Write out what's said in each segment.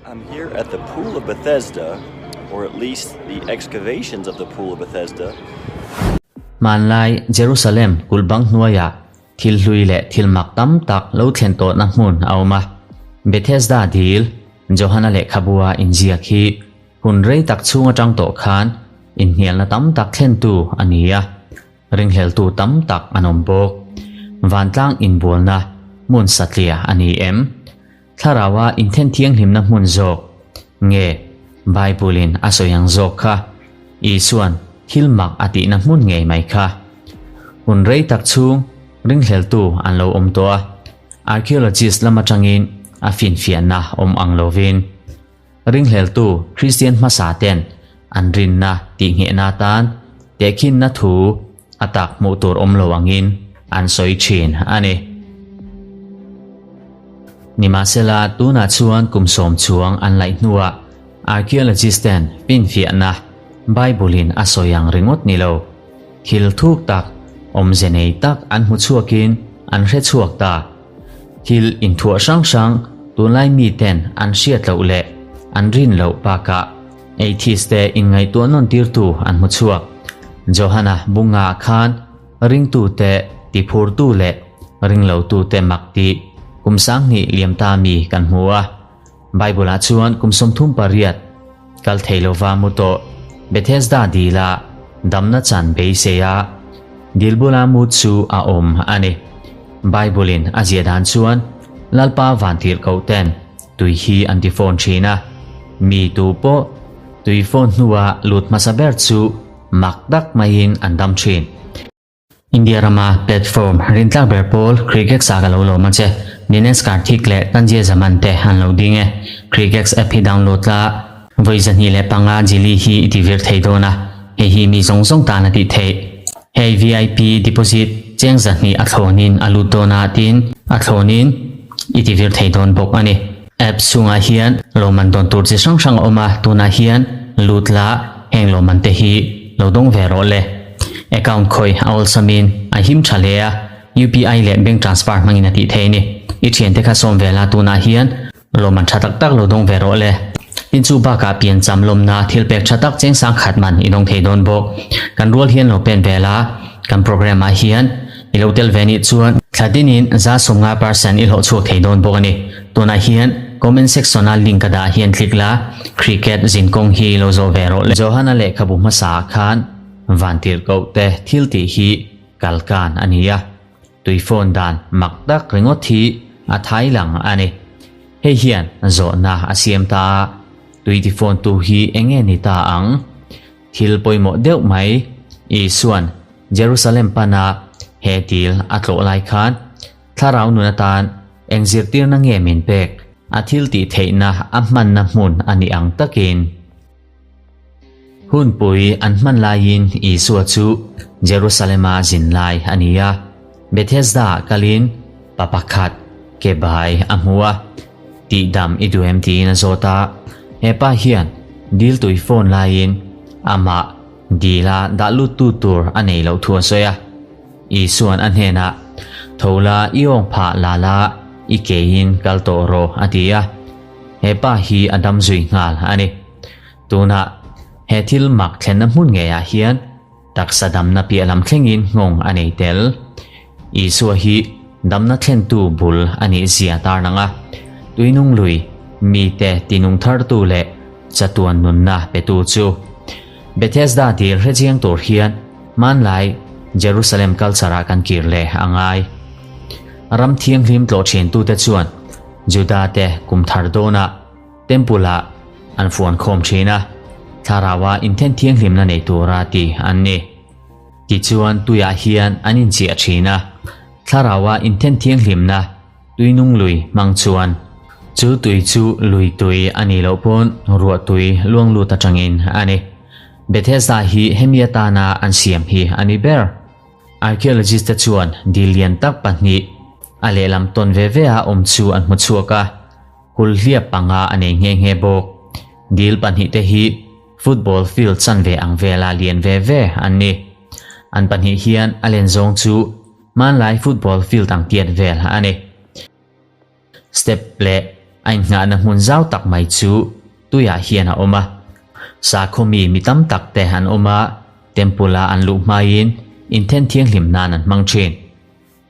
I'm here at the Pool of Bethesda, or at least the excavations of the Pool of Bethesda. Hmanlai Jerusalem kulh bang hnuaiah thil hlui leh thil mak tam tak lo thlen tawhna hmun a awm a. Bethesda dil, Johana lehkhabua inziak hi hun rei tak chhung atang tawh khan inhnialna tam tak thlentu a ni a. Ringhleltu tam tak an awm bawk. Vantlang inbualna hmun satliah a ni em? Thlaraua inthen thianghlimna hmun zawk nge Bible-in a sawi ang zawk kha? Isua'n thil mak a tihna hmun ngei mai kha. Hun rei tak chhung ringhleltu an lo awm tawh a, archaeologist lam atangin a finfiahna awm ang lovin ringhleltu Kristian hmasa ten an rinna tihnghehna atan tehkhinna thu a tak hmuh tur awm lo angin an sawi thin a ni. Nimahsela, tunah chuan kum sawm chuang an laih hnuah archaeologist ten finfiahna Bible-in a sawi ang ringawt ni lo, thil thuk tak, awmze nei tak an hmu chhuakin an hre chhuak ta. Thil inthuah hrang hrang tunlai miten an hriat loh leh an rin loh bakah atheist te inngaihtuah nawn tirtu an hmu chhuak. Johana bunga khan ringtute tiphurtu leh ringlotute mak tih kum sanghnih liam ta mi kan hmu a. Bible-ah chuan kum 38 kal thei lova mu tawh Bethesda dila damna chan beisei a, dil bula mu chu a awm a ni. Bible-in a ziah dan chuan Lalpa vantirhkoh ten tui hi an ti phone thin a, mi tu pawh tui phone hnua lut hmasa ber chu mak tak maiin an dam thin. India rama platform rintlak ber pawl Crigex ah ka lo lawm a che. Dinesh Karthik leh Tanzia Zaman te an lo ding e. Crigex app hi download la, vawi 205 Jili hi i ti vir thei dawn a, hei hi mi zawng zawng tan a tih theih. Hei VIP deposit cheng 200 a thlawnin a lut dawn a tin a thlawnin i ti vir thei dawn bawk a ni. App chhungah hian lawmman dawn tur chi hrang hrang a awm a, tunah hian lut la heng lawmman te hi lo dawng ve rawh le. Account khawi a awlsamin a him tha hle a, UPI leh bank transfer hmangin a tih theih a ni. I thiante kha sawm ve la tunah hian lawmman tha tak tak lo dawng ve rawh le. Tin chu bakah piancham lawmna thil pek tha tak cheng sang khat man i dawng thei dawn bawk. Kan rual hian lo pen ve la, kan program ah hian i lo tel ve nih chuan thla tinin 50% i hlawh chhuak thei dawn bawk a ni. Tunah hian comment section a link ka dah hian click la, cricket zinkawng hi lo zawh ve rawh le. Johana lehkhabu hmasa ah khan Vantirhkoh te thil tih hi kalkan a ni a, tui phone dan mak tak ringawt hi a thai lang a ni. Hei hian zawhna a siam ta a, tui ti phone tu hi eng nge ni ta ang? Thil pawimawh deuh mai, Isua'n Jerusalem pana he dil a tlawh lai khan thlarau nun atan eng zirtirna nge min pek? A thil tih theihna a hmanna hmun a ni ang takin. Hunpui an hman laiin Isua chu Jerusalema zin lai a ni a. Bethesda-ah kalin pa pakhat ke bai a hmu a, Tihdam i duh em tiin a zawt a. He pa hian dil tui phone laiin amah dila dah luttu tur a nei loh thu a sawi a. Isua'n a hnenah, Tho la i awng phah la la, i keiin kal tawh rawh a ti a. He pa hi a dam zui nghal a ni. Tunah he thil mak thlenna hmun ngeiah hian taksa damna piah lam thlengin nghawng a nei tel. Isua hi damna thlentu bul a nih zia tarlang a, tuinung lui mite tinung thartu leh chatuan nunna petu chu. Bethesda dil hrechiang tur hian hmanlai Jerusalem culture-ah kan kir leh a ngai. Ram thianghlim tlawh thintute chuan Juda te kum thar dawnah Temple ah an fuan khawm thin a, thlarau ah inthen thianghlimna nei tura ti an ni. Tichuan tuiah hian an inchiah thin a, thlarau ah inthen thianghlimna tui nung lui hmang chuan chu tui chu lui tui a nih loh pawn ruah tui luang lut atangin a ni. Bethesda hi hemi atana an siam hi a ni ber. Archaeologist te chuan dil lian tak pahnih a lehlam tawn ve ve a awm chu an hmu chhuak a. Kulhliap panga a nei nghe nghe bawk. Dil pahnihte hi football field chanve ang vela lian ve ve an ni. An pahnih hian a len zawng chu hmanlai football field ang tiat vel a ni. Step leh a innghahna hmun zau tak mai chu tuiah hian a awm a. Sakhaw mi mi tam tak te an awm a, temple a an luh hmain inthen thianghlim nan an hmang thin.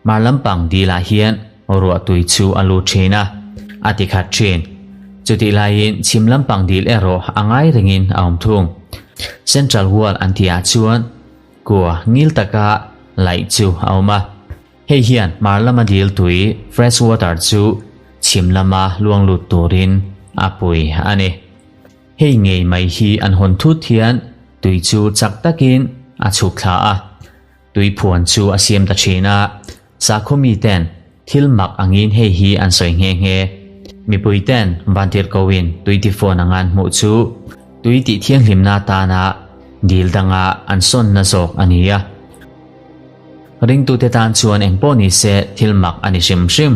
Hmar lampang dilah hian ruah tui chu a lut thin a, a ti khat thin. Chutih laiin chhim lampang dil erawh a ngai rengin a awm thung. Central Wall an tihah chuan kua ngil taka laih chu a awm a. Hei hian hmar lama dil tui, fresh water, chu chhim lama luang lut turin a pui a ni. Hei ngei mai hi an hawn thut hian tui chu chak takin a chhuk thla a. Tui phuan chu a siam ta thin a, sakhaw miten thil mak angin hei hi an sawi nghe nghe. Mipui ten vantirhkoin tui tifawn anga an hmuh chu tui tih thianghlimna atana dil danga an sawnna zawk a ni a. Ringtute tan chuan engpawh ni se thil mak a ni hrim hrim.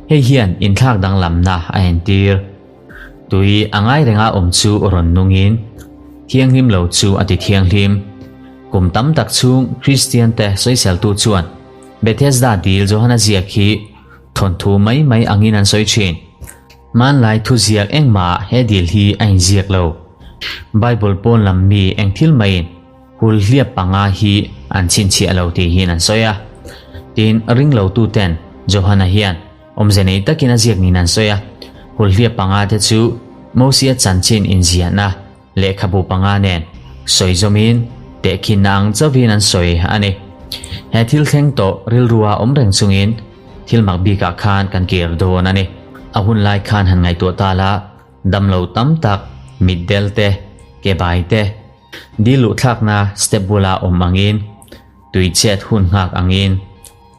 Hei hian inthlak danglamna a entir. Tui a ngai renga awm chu rawn nungin thianghlim lo chu a ti thianghlim. Kum tam tak chhung Kristiante sawiseltu chuan Bethesda dil Johana ziak hi thawnthu mai mai angin an sawi thin. Hmanlai thuziak engmah he dil hi a inziak lo. Bible pawn lam mi eng thil maiin Hulhliap panga hi an chhinchhiah lo tihin an sawi a. Tin, ringlotu ten Johana hian awmze nei takin a ziak niin an sawi a. Hulhliap panga te chu Mosia chanchin inziahna lehkhabu panga nen sawi zawmin tehkhinna ang chauhin an sawi a ni. He thil thleng tawh rilrua awm reng chungin thil mak bikah khan kan kir dawn a ni. A hun lai khan han ngaihtuah ta la, damlo tam tak, mitdel te, ke bai te, Dil luhthlakna step bula awm angin, tui chet hun nghak angin,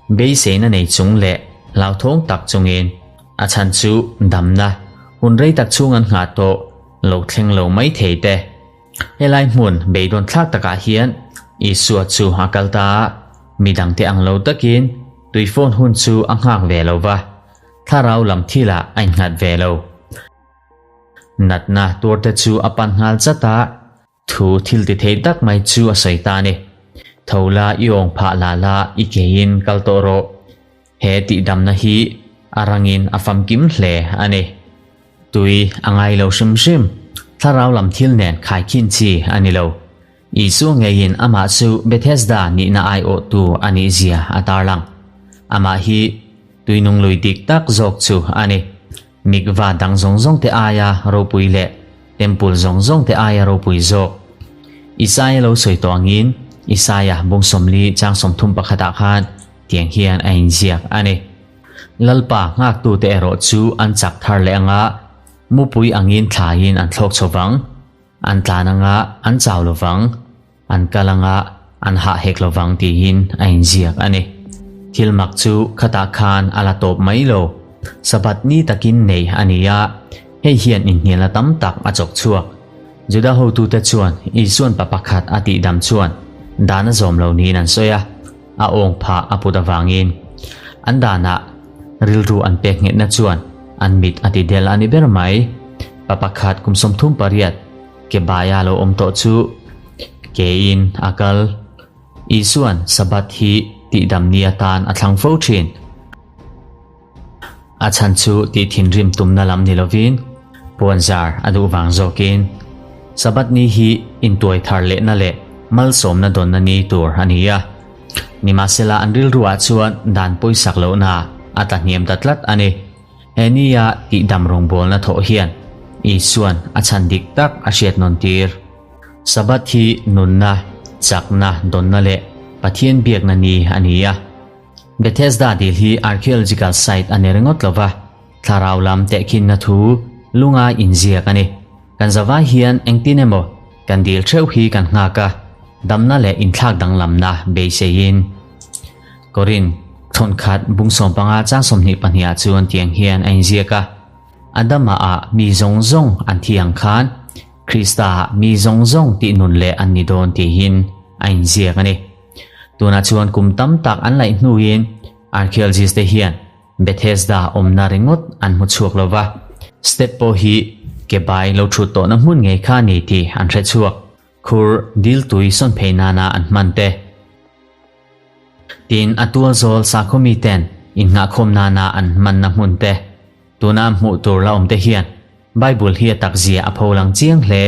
beiseina nei chung leh hlauthawng tak chungin a chhan chu damna hun rei tak chhung an nghah tawh lo thleng lo mai thei te. Helai hmun beidawn thlak takah hian Isua chu a kal ta a, midangte ang lo takin tui phone hun chu a nghak ve lo va, thlarau lam thilah a innghat ve lo. Natna tuarte chu a pan nghal chat a, thu thil ti thei tak mai chu a sawi ta a ni. Tho la i awng phah la la i keiin kal tawh rawh. He tihdamna hi a rangin a famkim hle a ni. Tui a ngai lo hrim hrim, thlarau lam thil nen khaikhin chi a ni lo. Isua ngeiin amah chu Bethesda nihna aiawhtu a nihzia a tarlang. Amah hi tuinung lui dik tak zawk chu a ni. Mikva dang zawng zawngte aia ropui leh temple zawng zawngte aia ropui zawk. Isaia lo sawi tawh angin Isaia bung 40 chang 30 pakhatah khan tiang hian a inziak a ni. Lalpa nghaktute erawh chu an chak thar leh anga mupui angin thlaiin an thlawk chho vang. An tlan anga an chau lovang, an kal anga an hah hek lovang tiin a inziak a ni. Thil mak chu khatah khan a la tawp mai lo. Sabbath ni takin nei a ni a, hei hian inhnialna tam tak a chawk chhuak. Juda hotute chuan Isuan pa pakhat a tihdam chuan dan a zawm lo niin an sawi a, a awng phah a put avangin. An danah rilru an pek nghetna chuan an mit a ti del a ni ber mai. Pa pakhat kum 38 ke baia lo awm tawh chu kein a kal. Isuan Sabbath hi tihdam ni atan a thlang fo thin. A chhan chu tih thinrim tumna lam ni lovin puanzar a duh vang zawkin Sabbath ni hi intuai thar lehna leh malsawmna dawnna ni tur a ni a. Nimahsela an rilruah chuan dan pawisak lohna a tla hniam ta tlat a ni. He nia tihdam rawngbawlna thawh hian Isuan a chhan dik tak a hriat nawn tir. Sabbath hi nunna, chakna, dawnna leh Pathian biakna ni a ni a. Bethesda dil hi archaeological site a ni ringawt lo va, thlarau lam tehkhinna thu lunga inziak a ni. Kan zavai hian engtin emaw kan dil theuh hi kan nghak a, damna leh inthlak danglamna beiseiin. Korin thawnkhat bung 15 chang 22 ah chuan tiang hian a inziak a, Adama ah mi zawng zawng an thi ang khan Krista ah mi zawng zawng tih nun leh an ni dawn tihin a inziak a ni. Tunah chuan kum tam tak an laih hnuin archaeologist te hian Bethesda awmna ringawt an hmu chhuak lo va, step pawh hi ke bai lo thut tawhna hmun ngei kha a ni tih an hre chhuak. Khur dil tui sawn phei nana an hman te. Tin, a tualzawl sakhaw miten innghahkhawm nana an hmanna hmun te. Tuna hmuh tur la awm te hian Bible hi a tak zia a pholang chiang hle.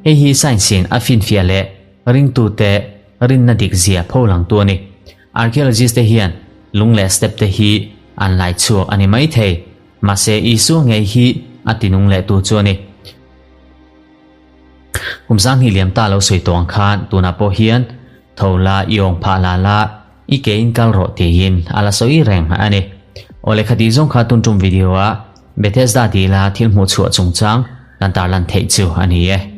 Hei hi science in a finfiah leh ringtute rinna dik zia pholangtu a ni. Archaeologist te hian lung leh step te hi an lai chhuak a ni mai thei. Mahse Isua ngei hi a tinung leh tu chu a ni. Kum 2000 liam ta lo sawi tawh ang khan tunah pawh hian tho la i awng phah la la i ke in kal rawh tiin a la sawi reng a ni. Aw lehkha tih zawng kha tun tum video a Bethesda dila thil hmuh chhuah chungchang kan tarlan theih chu a ni e.